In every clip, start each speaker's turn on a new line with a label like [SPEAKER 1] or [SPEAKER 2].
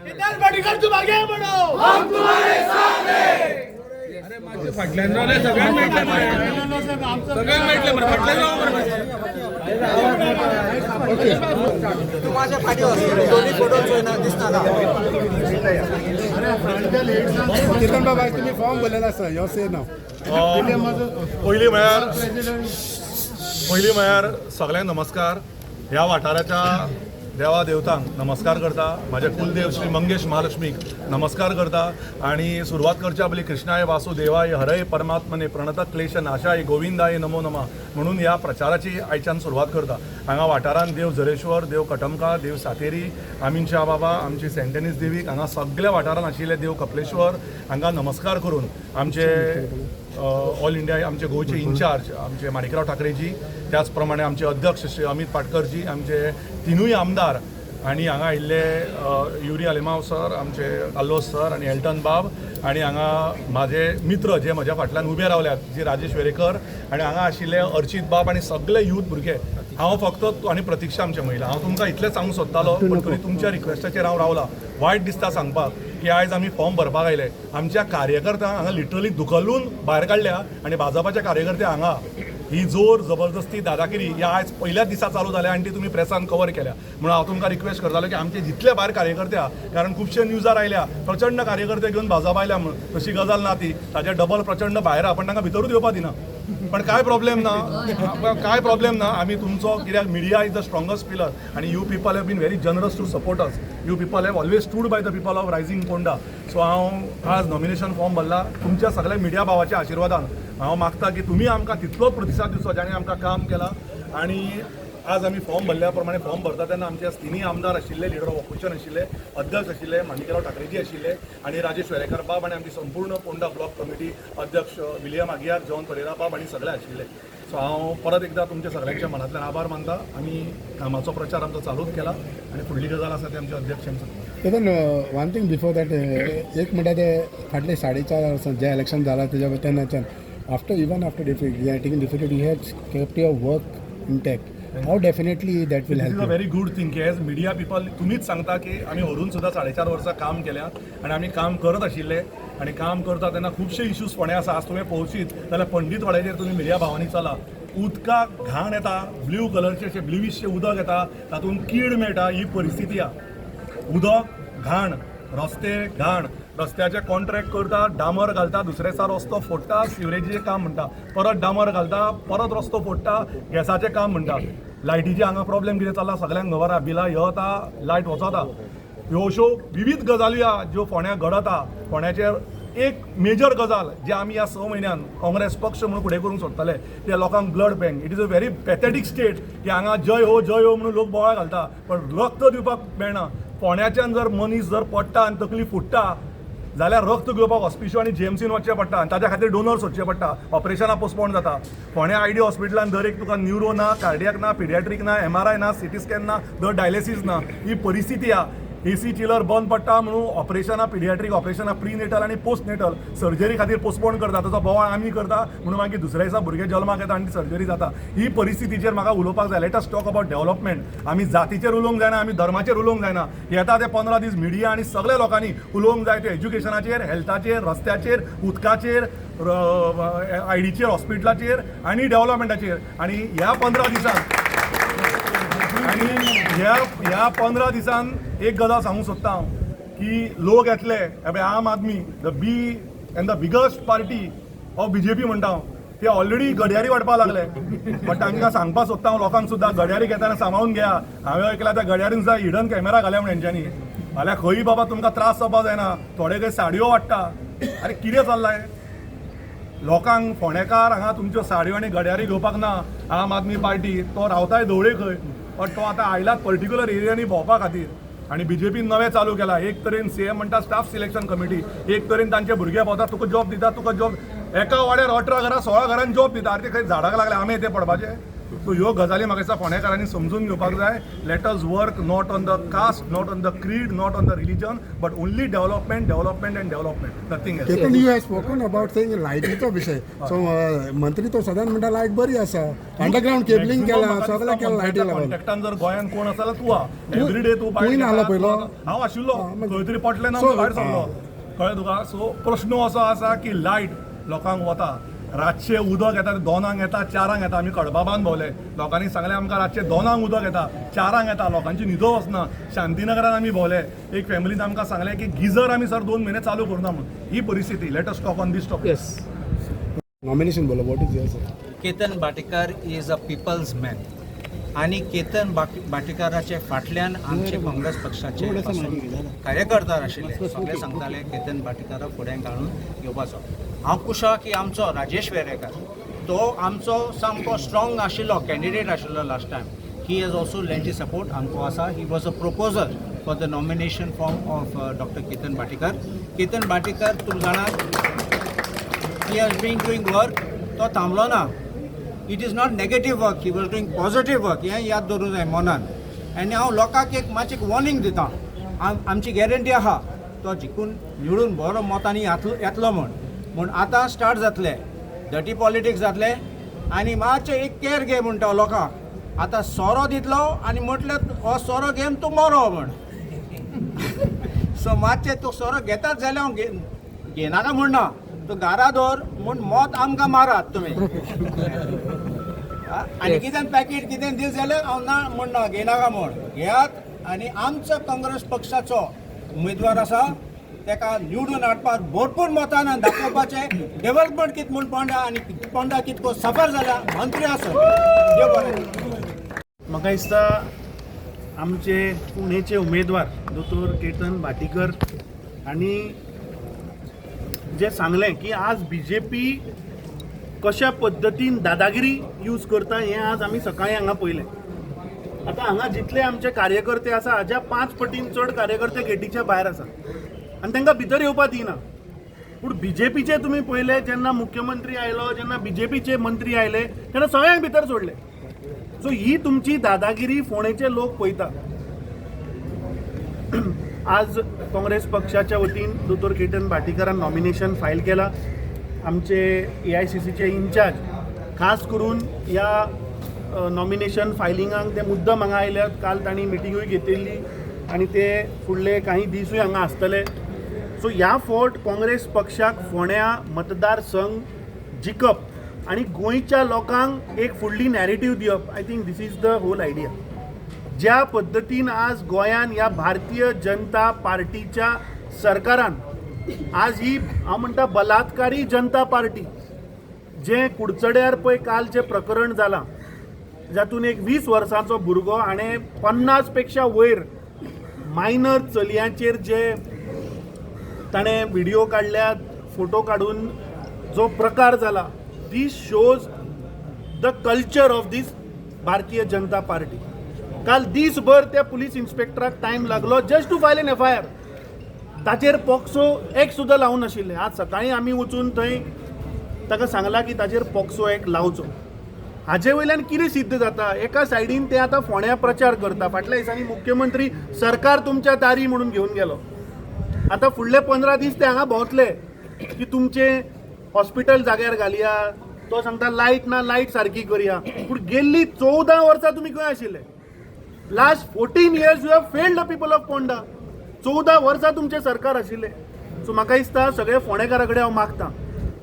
[SPEAKER 1] केतन पाटेकर, तुम आगे बढ़ो, हम तुम्हारे साथ हैं.
[SPEAKER 2] फाटल्यान रावले, सगळ्यांक मेळटलें मरे, सगळ्यांक मेळटलें मरे. फाटल्यान राव मरे मातशें.
[SPEAKER 3] तूं मातशें फाटीं वच, दोनी फोटो चोयना दिसना.
[SPEAKER 4] केतन बाबा, तुम्ही फॉर्म भरलेला आसा, यो से नाव.
[SPEAKER 5] पयलीं म्हळ्यार सगळ्यांक नमस्कार. ह्या वाठाराच्या देवा देवतांक नमस्कार करता. म्हाज्या कुलदेव श्री मंगेश महालक्ष्मीक नमस्कार करता आनी सुरवात करच्या पयलीं "कृष्णाय वासुदेवाय हरय परमात्मने प्रणत क्लेश नाशाय गोविंदाय नमो नमा" म्हणून ह्या प्रचाराची आयच्यान सुरवात करता. हांगा वाठारांत देव झरेश्वर, देव कटमका, देव सातेरी, आमीनशा बाबा, आमची सेंटेनीस देवीक, हांगा सगळ्या वाठारांत आशिल्ले देव कपलेश्वर हांगा नमस्कार करून आमचे ऑल इंडिया, आमचे गोंयचे इन्चार्ज आमचे माणिकराव ठाकरेजी, त्याच प्रमाणे आमचे अध्यक्ष श्री अमित पाटकरजी, आमचे तिनूय आमदार आनी हांगा आयिल्ले युरी आलेमाव सर, आमचे कार्लोस सर आनी एल्टन बाब आनी हांगा म्हाजे मित्र जे म्हज्या फाटल्यान उबे रावल्यात, जे राजेश वेरेकर आनी हांगा आशिल्ले अर्चित बाब आनी सगळे यूथ भुरगे. हांव फक्त आनी प्रतिक्षा आमचे महिला. हांव तुमकां इतलेंच सांगूंक सोदतालो, पण तरी तुमच्या रिक्वेस्टाचेर हांव रावला. वायट दिसता सांगपाक की आयज आमी फॉर्म भरपाक आयले, आमच्या कार्यकर्त्यांक हांगा लिटरली धुकलून भायर काडल्या आनी भाजपाचे कार्यकर्ते हांगा ही जोर जबरदस्ती, दादागिरी ह्या आयज पयल्याच दिसा चालू जाल्या आनी ती तुमी प्रेसान कवर केल्या. म्हणून हांव तुमकां रिक्वेस्ट करतालो की आमचे जितले भायर कार्यकर्ते आहा, कारण खुबशे न्यूजार आयल्या प्रचंड कार्यकर्ते घेवन भाजप आयल्या म्हणून, तशी गजाल ना ती. ताजे डबल प्रचंड भायर आहा, पण तांकां भितरूच येवपा दिना. पण काय प्रॉब्लेम ना, काय प्रॉब्लेम ना. आमी तुमचो, कित्याक media is the strongest pillar आनी you people have been very generous to support us. You people have always stood by the people of rising Ponda. So हांव आज नॉमिनेशन फॉर्म भरला तुमच्या सगळ्या मिडिया भावाच्या आशिर्वादान. हांव मागता की तुमी आमकां तितलोच प्रतिसाद दिवचो जाणें आमकां काम केलां. आनी आज आमी फॉर्म भरल्या प्रमाणे, फॉर्म भरता तेन्ना आमचे तिनूय आमदार आशिल्ले, लिडर ऑफ ऑपोजिशन आशिल्ले, अध्यक्ष आशिल्ले, माणिकराव ठाकरेजी आशिल्ले आनी राजेश वेरेकर बाब आनी आमची संपूर्ण पोंडा ब्लॉक कमिटी, अध्यक्ष विलियम आगियार, जॉन परेरा बाब आनी सगळे आशिल्ले. सो हांव परत एकदा तुमच्या सगळ्यांच्या मनांतल्यान आभार मानता. आमी कामाचो प्रचार आमचो चालूच केला आनी फुडली गजाल आसा ती आमचे अध्यक्ष आमचो.
[SPEAKER 4] Ketan, one thing before that, एक म्हणटा ते फाटले 4.5 वर्सां जें इलेक्शन जालां तेज्या तेन्नाच्यान, after even after getting defeated, you have kept your work intact. How definitely that will
[SPEAKER 5] This is a
[SPEAKER 4] help?
[SPEAKER 5] Very good thing की एज मिडिया पिपल तुमीच सांगता की आमी व्हरून सुद्दां 4.5 वर्सां काम केल्या आनी आमी काम करत आशिल्ले आनी काम करता तेन्ना खुबशे इश्यूज फोंड्या आसा. आज तुवें पळोवशीत जाल्यार पंडीत वाड्याचेर तुमी मिडिया भावांनी चला, उदकाक घाण येता, ब्ल्यू कलरचे अशें ब्लुविशें उदक येता, तातूंत कीड मेळटा. ही परिस्थिती आहा. उदक घाण, रस्ते घाण, रस्त्याचे कॉन्ट्रॅक्ट करता, डांबर घालता, दुसऱ्या दिसा रस्तो फोडटा, सिवरेजीचें काम म्हणटा, परत डांबर घालता, परत रस्तो फोडटा, गॅसाचें काम म्हणटा. लायटीचे हांगा प्रॉब्लेम कितें चल्ला सगळ्यांक खबर आहा. बिलां येता, लायट वचता. ह्यो अश्यो विवीध गजाली आहा ज्यो फोंड्या घडत आहा. फोंड्याचेर एक मेजर गजाल जी आमी ह्या 6 म्हयन्यान काँग्रेस पक्ष म्हणून फुडें करूंक सोदतले ते लोकांक blood bank. It is a very pathetic state की हांगा जय हो, जय हो म्हणून लोक बोवाळ घालता, पण रक्त दिवपाक मेळना. फोंड्याच्यान जर मनीस जर पडटा आनी तकली फुट्टा जाल्यार रक्त घेवपाक हॉस्पिशो आनी जीएमसीन वचचें पडटा आनी ताच्या खातीर डोनर सोदचे पडटा. ऑपरेशनां पोस्टपोन जाता. फोंड्या आयडी हॉस्पिटलान दर एक तुका न्युरो ना, कार्डियाक ना, पिडियाट्रीक ना, एमआरआय ना, सिटी स्कॅन ना, धड डायलिसीस ना. ही परिस्थिती आहा. एसी चिलर बंद पडटा म्हणून ऑपरेशनां, पिडियाट्रीक ऑपरेशनां, प्री नेटल आनी पोस्ट नेटल सर्जरी खातीर पोस्टपोन करता. ताचो बोवाळ आमी करता म्हणून मागीर दुसऱ्या दिसा भुरगे जल्माक येता आनी ती सर्जरी जाता. ही परिस्थितीचेर म्हाका उलोवपाक जाय. Let us talk about development. आमी जातीचेर उलोवंक जायना, आमी धर्माचेर उलोवंक जायना. येता ते 15 दीस मिडिया आनी सगल्या लोकांनी उलोवंक जाय ते एज्युकेशनाचेर, हेल्थाचेर, रस्त्याचेर, उदकाचेर, आयडीचेर, हॉस्पिटलाचेर आनी डेव्हलपमेंटाचेर. आणि ह्या 15 दिसान एक गजाल सांगूंक सोदता हांव की लोक येतले. हे पळय, आम Aadmi, the be and the biggest party of BJP म्हणटा हांव, ते ऑलरेडी गड्यारी वाटपाक लागले. बट तांकां सांगपाक सोदता हांव, लोकांक सुद्दां, गड्यारी घेतना सांबाळून घेया. हांवें ऐकलां, त्या गड्यारीन सुद्दां हिडन कॅमेरा घाल्या म्हण हेंच्यांनी. जाल्यार खंय बाबा तुमकां त्रास जावपाक जायना. थोडे खंय साडयो वाडटा. अरे, कितें चल्लां हें? लोकांक, फोंडेकार हांगा तुमच्यो साडयो आनी गड्यारी घेवपाक ना. आम आदमी पार्टी तो रावताय धवळे खंय, पण तो आतां आयलात पर्टिक्युलर एरियांनी भोंवपा खातीर. आनी बीजेपीन नवें चालू केला. एक तरेन सीएम म्हणटा स्टाफ सिलेक्शन कमिटी, एक तरेन तांचे भुरगे भोंवता, तुका जॉब दिता, तुका जॉब. एका वाड्यार 18 घरां, 16 घरांनी जॉब दिता. अरे, ते खंय झाडाक लागले आमे ते पडपाचे? सो ह्यो गजाली म्हाका दिसता फोंडेकारांनी समजून घेवपाक जाय. Let us work not on the caste, not on the creed, not on the religion, but only development, development and development, nothing else.
[SPEAKER 4] Ketan, you have spoken about saying लायटीचो विशय. सो मंत्री तो सदांच म्हणटा लायट बरी आसा, underground cabling केला, सगळें केलां लायटी लागून.
[SPEAKER 5] कॉन्टॅक्टान जर गोंयांत कोण आसा जाल्यार तूं आहा. एवरी डे तूं
[SPEAKER 4] तूंय नाहलो पयलो?
[SPEAKER 5] हांव आशिल्लो.
[SPEAKER 4] मागीर.
[SPEAKER 5] खंय तरी पटलें ना, भायर सरलो, कळ्ळें तुका? सो प्रश्न असो आसा की लायट लोकांक वता, रातचें उदक येता, 2 येता, 4 येता. आमी कडबाबान भोंवले, लोकांनी सांगलें आमकां रातचें 2 उदक येता, 4 येता, लोकांची न्हिदो वचना. शांतीनगरान आमी भोंवले, एक फॅमिलीन आमकां सांगलें की गिजर आमी सर 2 म्हयने चालू करुना म्हणून. ही परिस्थिती. Let us talk on this topic.
[SPEAKER 2] Yes.
[SPEAKER 4] Nomination बोला, what is your sir?
[SPEAKER 3] Ketan Batikar is a people's man आनी केतन भाटीकाराचे फाटल्यान आमचे काँग्रेस पक्षाचे पासून कार्यकर्ता आशिल्ले. सगळे सांगताले केतन भाटीकाराक फुडें घालून घेवपाचो. हांव खुश आहा की आमचो राजेश वेरेकर तो आमचो सामको स्ट्रॉंग आशिल्लो कॅन्डिडेट आशिल्लो last time. He has also lent his support. आमकां आसा, he was a proposer for the nomination form of Doctor Ketan Bhatikar. Ketan Bhatikar, तुमी जाणात, he has been doing work. तो थांबलो ना. It is not negative work, he was doing positive work. हें याद दवरूंक जाय मनान. आनी हांव लोकांक एक मातशें वॉर्निंग दिता. आमची गॅरंटी आहा तो जिखून निवडून बरो मतांनी येतलो म्हूण. म्हूण आतां स्टार्ट जातले डर्टी पॉलिटिक्स जातले आनी मातशें एक केअर घे म्हणटा लोकांक. आतां सोरो दितलो आनी म्हटलें हो सोरो घेवन तूं मरो म्हण. सो मातशें तूं सोरो घेतात जाल्यार हांव घेनाका म्हणना, तूं घरा दवर म्हूण मत आमकां मारात तुमी. आनी कितें पॅकेट कितें दित जाल्यार हांव ना म्हणना, घेनाका म्हण. घेयात आनी आमचो काँग्रेस पक्षाचो उमेदवार आसा तेका निवडून हाडपाक भरपूर मतान दाखोवपाचें डेव्हलपमेंट कितें म्हूण पोंडा आनी पोंडा कितको सफर जाला मंत्री आसत. देव बरें करूं.
[SPEAKER 6] म्हाका दिसता आमचे पुणेचे उमेदवार दोतोर केतन भाटीकर हांणी जें सांगलें की आज बीजेपी कशा पद्दतीन दादागिरी यूज करता हें आज आमी सकाळीं हांगा पळयलें. आतां हांगा जितले आमचे कार्यकर्ते आसा हाज्या पांच पटीन चड कार्यकर्ते गेटीच्या भायर आसा आनी तांकां भितर येवपाक दिना. पूण बीजेपीचे तुमी पळयले, जेन्ना मुख्यमंत्री आयलो, जेन्ना बीजेपीचे मंत्री आयले तेन्ना सगळ्यांक भितर सोडले. सो ही तुमची दादागिरी फोंडेचे लोक पळयता. आज काँग्रेस पक्षाच्या वतीन दोतोर केतन भाटीकरान नॉमिनेशन फायल केला. आमचे एआयसीसीचे इन्चार्ज खास करून ह्या नॉमिनेशन फायलिंगाक ते मुद्दम हांगा आयल्यात. काल तांणी मिटिंगूय घेतिल्ली आनी ते फुडले काही दिसूय हांगा आसतले. सो ह्या फावट काँग्रेस पक्षाक फोंड्या मतदारसंघ जिखप आनी गोंयच्या लोकांक एक फुडली नॅरेटीव दिवप, I think this is the whole idea. ज्या पद्दतीन आज गोंयान ह्या भारतीय जनता पार्टीच्या सरकारान आज ही हांव म्हणटा बलात्कारी जनता पार्टी, जें कुडचड्यार पळय काल जें प्रकरण जालां जातून एक 20 वर्सांचो भुरगो हाणें 50 पेक्षा वयर मायनर चलयांचेर जे ताणें व्हिडिओ काडल्यात, फोटो काडून जो प्रकार जाला, this shows the culture of this Bharatiya Janata Party. काल दीसभर त्या पुलीस इन्स्पेक्टराक टायम लागलो just to file an FIR. ताचेर पॉक्सो एक्ट सुद्दां लावूं नाशिल्लें. आज सकाळीं आमी वचून थंय ताका सांगलां की ताचेर पॉक्सो एक्ट लावचो. हाजे वयल्यान कितें सिद्ध जाता? एका सायडीन ते आतां फोंड्या प्रचार करता. फाटल्या दिसांनी मुख्यमंत्री सरकार तुमच्या दारी म्हणून घेवन गेलो. आतां फुडले 15 दीस ते हांगा भोंवतले की तुमचें हॉस्पिटल जाग्यार घालया. तो सांगता लायट ना, लायट सारकी करया. पूण गेल्ली 14 वर्सां तुमी खंय आशिल्ले? Last 14 years you have failed the people of Ponda. 14 वर्सां तुमचें सरकार आशिल्लें. सो म्हाका दिसता सगळे फोंडेकारा कडेन हांव मागता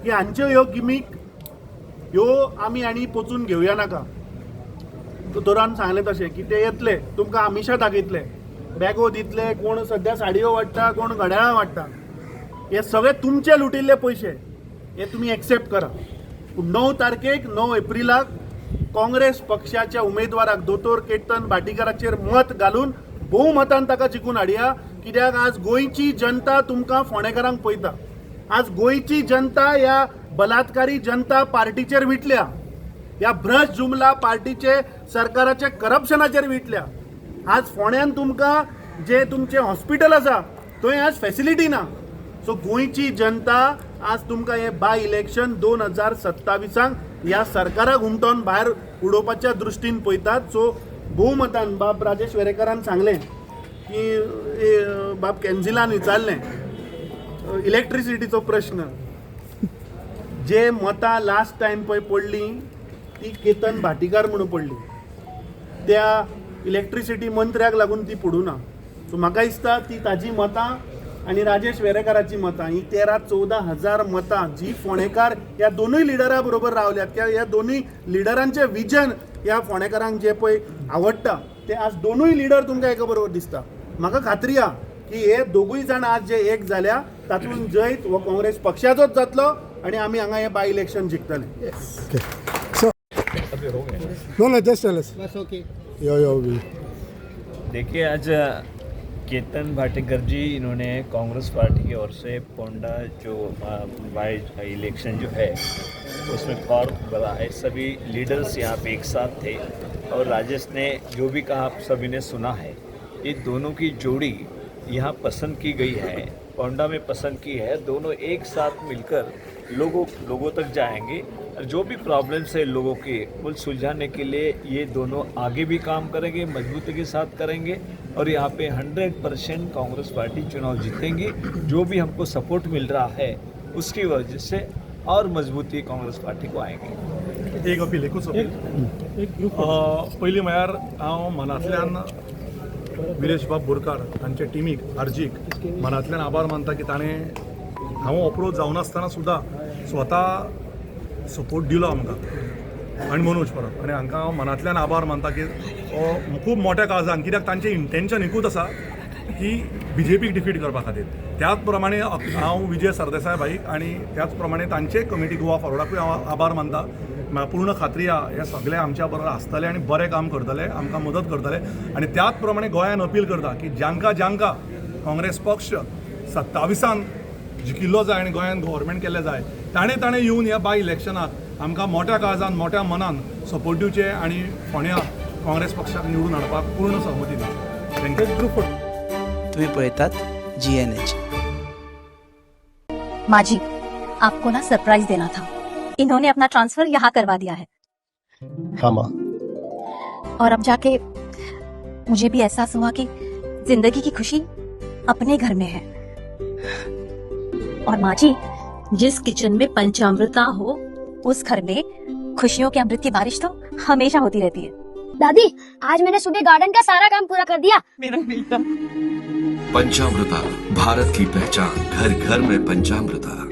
[SPEAKER 6] की हांच्यो ह्यो गिमीक ह्यो आमी आनी पचून घेवया नाका. दोतोरान सांगलें तशें की ते येतले, तुमकां आमिशां दाखयतले, बॅगो दितले, कोण सद्या साडयो वाडटा, कोण घड्याळां वाडटा. हे सगळे तुमचे लुटिल्ले पयशे, हे तुमी एक्सेप्ट करा. पूण 9 तारखेक, 9 एप्रिलाक काँग्रेस पक्षाच्या उमेदवाराक दोतोर केतन भाटीकाराचेर मत घालून भोवमतान ताका जिखून हाडया. कित्याक आज गोंयची जनता तुमकां फोंडेकारांक पळयता. आज गोंयची जनता ह्या बलात्कारी जनता पार्टीचेर विटल्या, ह्या भ्रश्ट जुमला पार्टीचे सरकाराचे करप्शनाचेर विटल्या. आज फोंड्यान तुमकां जे तुमचें हॉस्पिटल आसा थंय आज फॅसिलिटी ना. सो गोंयची जनता आज तुमकां हें बाय इलेक्शन 2027 ह्या सरकाराक हुमटोवन भायर उडोवपाच्या दृश्टीन पळयतात. सो भोवमतान बाब राजेश वेरेंकारान सांगलें की बाब कॅन्झिलान विचारलें इलेक्ट्रिसिटीचो प्रश्न, जे मतां लास्ट टायम पळय पडलीं ती केतन भाटीकार म्हणून पडली, त्या इलेक्ट्रिसिटी मंत्र्याक लागून ती पडूं ना. सो म्हाका दिसता ती ताजी मतां आनी राजेश वेरेंकाराची मतां ही 13-14 हजार मतां जी फोंडेकार ह्या दोनूय लिडरा बरोबर रावल्यात किंवा ह्या दोनूय लिडरांचें विजन ह्या फोंडेकारांक जें पळय आवडटा ते आज दोनूय लिडर तुमकां एका बरोबर दिसता. म्हाका खात्री आहा की हे दोगूय जाण आज जे एक जाल्या तातूंत जैत हो काँग्रेस पक्षाचोच जातलो आनी आमी हांगा हें बाय इलेक्शन जिखतले.
[SPEAKER 4] Okay. So, no, just tell us. Okay. Yo, yo,
[SPEAKER 7] देखिए, आज केतन भाटेकर जी इन्होंने कांग्रेस पार्टी की ओर से पोंडा जो बाई इलेक्शन जो है उसमें फॉर्म भरा है। सभी लीडर्स यहाँ पे एक साथ थे और राजेश ने जो भी कहा आप सभी ने सुना है। ये दोनों की जोड़ी यहाँ पसंद की गई है, पोंडा में पसंद की है। दोनों एक साथ मिलकर लोगों लोगों तक जाएंगे और जो भी प्रॉब्लम्स है लोगों के वो सुलझाने के लिए ये दोनों आगे भी काम करेंगे, मजबूती के साथ करेंगे और यहाँ पे 100% कांग्रेस पार्टी चुनाव जीतेंगी। जो भी हमको सपोर्ट मिल रहा है उसकी वजह से और मजबूती कांग्रेस पार्टी को आएंगे।
[SPEAKER 5] एक अपील, एकूच अपील. पयलीं म्हळ्यार हांव मनांतल्यान विरेश बाब बोरकार तांचे टिमीक आरजीक मनांतल्यान आभार मानता की ताणें हांव अप्रोच जावनासतना सुद्दां स्वता सपोर्ट दिलो आमकां आनी मनोज परब आनी हांकां हांव मनांतल्यान आभार मानता की हो खूब मोठ्या काळजान, कित्याक तांचें इंटेंशन एकूच आसा की बीजेपीक डिफीट करपा खातीर. त्याच प्रमाणे हांव विजय सरदेसाय भाईक आनी त्याच प्रमाणे तांचे कमिटी गोवा फॉरवर्डाकूय हांव आभार मानता. म्हाका पूर्ण खात्री आहा हे सगळे आमच्या बरोबर आसतले आनी बरें काम करतले, आमकां मदत करतले. आनी त्याच प्रमाणे गोंयान अपील करता की जांकां जांकां काँग्रेस पक्ष 27 जिखिल्लो जाय आनी गोंयान गव्हर्मेंट केल्लें जाय ताणें ताणें येवन ह्या बाय इलेक्शनाक आमकां मोठ्या काळजान मोठ्या मनान सपोर्ट दिवचे आनी फोंड्या काँग्रेस पक्षाक निवडून हाडपाक पूर्ण सहमती दिवची. Thank you.
[SPEAKER 8] तुम्ही पळयतात जीएनएच.
[SPEAKER 9] माँ जी, आपको ना सरप्राइज देना था। इन्होंने अपना ट्रांसफर यहाँ करवा दिया है।
[SPEAKER 10] हाँ माँ।
[SPEAKER 9] और अब जाके मुझे भी एहसास हुआ कि जिंदगी की खुशी अपने घर में है। और माँ जी, जिस किचन में पंचामृता हो उस घर में खुशियों के अमृत की बारिश तो हमेशा होती रहती है।
[SPEAKER 11] दादी, आज मैंने सुबह गार्डन का सारा काम पूरा कर दिया।
[SPEAKER 12] पंचामृता, भारत की पहचान, घर घर में पंचामृता।